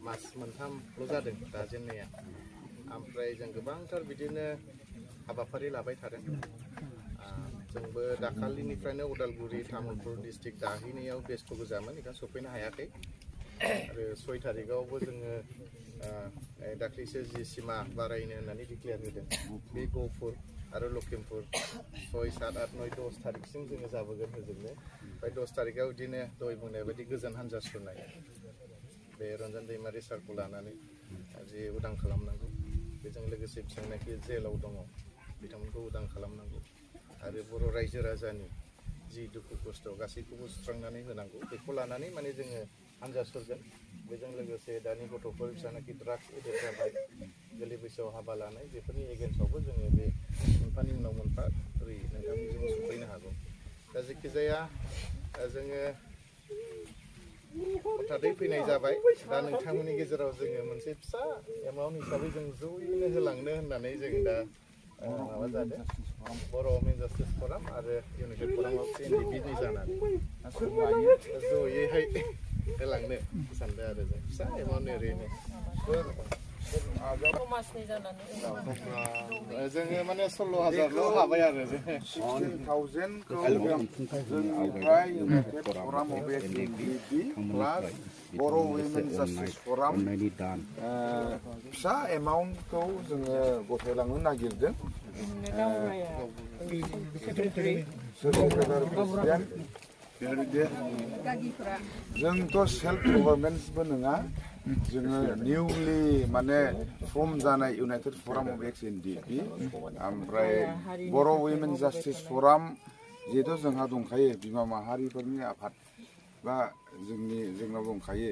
मास मोनथामल' जादों दाजेननाया ओमफ्राय जों गोबांथार बिदिनो हाबाफारि लाबाय थादों जोंबो दाखालिनिफ्रायनो उदालगुरि तामुलपुर डिस्ट्रिक्ट दाहैनायाव बेस्थ' गोजामोन एखायनो सफैनो हायाखै आरो 6 तारिखआवबो जोङो दाख्लैसो जि सिमा बारायनो होननानै डिक्लेयार होदों बे गहपुर आरो लखिमपुर 6, 7, 8, 9, 10 तारिखसिम जोङो जाबोगोन होजोबनो ओमफ्राय 10 तारिखआव बिदिनो दहाय बुंनाय बायदि गोजोन हान्जा सुरनाय बे रन्जन दैमारि सारखौ लानानै जि उदां खालामनांगौ बेजों लोगोसे बिथांनाखि जेलाव दङ बिथांमोनखौ उदां खालामनांगौ आरो बर' रायजो राजानि जि दुखु खस्थ' गासैखौबो सुस्रांनानै होनांगौ बेखौ लानानै माने जोङो हान्जा सुरगोन बेजों लोगोसे दानि गथ'फोर बिथांनाखि ड्राग्स एडिक्ट जाबाय गोरलै बैसोआव हाबा लानाय बेफोरनि एगेन्स्टआवबो जोङो बे मोनफानि उनाव मोनफा ओरै नोंथांमोनजों सफैनो हागौ दा जेखिजाया जोङो हथादै फैनाय जाबाय दा नोंथांमोननि गेजेराव जोङो मोनसे फिसा एमाउन्ट हिसाबै जों जयैनो होलांनो होननानै जों दा माबा जादों बर' वुमेन जास्टिस फराम आरो इउनाइटेड फराम अफ NDFB जानानै जयैहाय होलांनो सानदों आरो जों फिसा एमाउन्ट ओरैनो जोङो माने 16,000ल' हाबाय आरो जोङो 16,000खौ जोंनिफ्राय united forum of NDFB plus Boro' women justice forum फिसा एमाउन्टखौ जोङो गथायलांनो नागिरदों जोंथ' सेल्फ गभर्नमेन्टबो नङा जोङो निउलि माने फर्म जानाय United forum of X NDFB ओमफ्राय बर' वुमेन जास्टिस फराम जिहेथु जोंहा दंखायो बिमा माहारिफोरनि आफाद बा जोंनाव दंखायो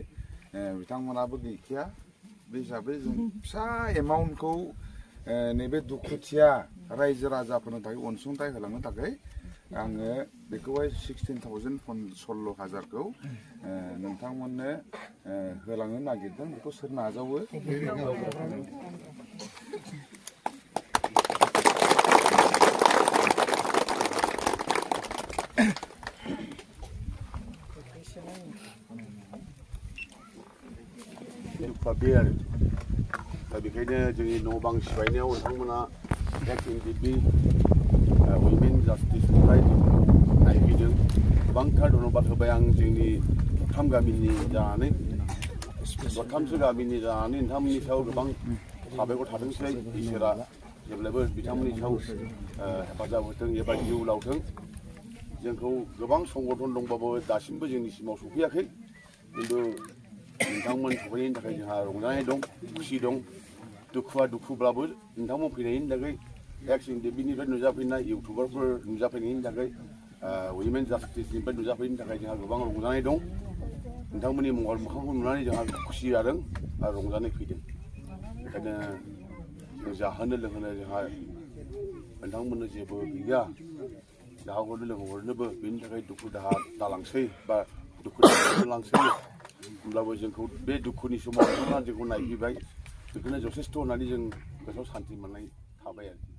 बिथांमोनाबो गैखाया बे हिसाबै जों फिसा एमाउन्टखौ नैबे दुखुथिया रायजो राजाफोरनि थाखाय अनसुंथाइ होलांनो थाखाय आङो बेखौहाय 16,000खौ नोंथांमोननो होलांनो नागिरदों बेखौ सोर नाजावो बे आरो दा बेखायनो जोंनि न' बां सिफायनायाव नोंथांमोना एक्स NDFB वुमेन जास्टिस नायफैदों गोबांथार धन्यबाद होबाय आं जोंनि दरथाम गामिनि जानानै दरथामसो गामिनि जानानै नोंथांमोननि सायाव गोबां साबायखर थाथोंसै इसोरा जेब्लायबो बिथांमोननि सायाव हेफाजाब होथों एबा जिउ लावथों जोंखौ गोबां संगठन दंबाबो दासिमबो जोंनिसिमाव सफैयाखै खिन्थु नोंथांमोन सफैनायनि थाखाय जोंहा रंजानाय दं खुसि दं दुखुआ दुखुब्लाबो नोंथांमोन फैनायनि थाखाय एक्स NDFBनिफ्राय नुजाफैनाय इउटुबारफोर नुजाफैनायनि थाखाय वुमेन जास्टिसनिफ्राय नुजाफैनायनि थाखाय जोंहा गोबां रंजानाय दं नोंथांमोननि महर मोखांखौ नुनानै जोंहा खुसि जादों आरो रंजानाय फैदों बेखायनो जों जाहोनो लोंहोनो जोंहा नोंथांमोननो जेबो गैया जाहोहरनो लोंहोहरनोबो बेनि थाखाय दुखु दाहा दालांसै बा दुखु दाहा लांसै होमब्लाबो जोंखौ बे दुखुनि समाव नोंथांमोना जोंखौ नायफैबाय बेखौनो जथेस्थ' होननानै जों गोसोआव सान्थि मोननाय थाबाय आरो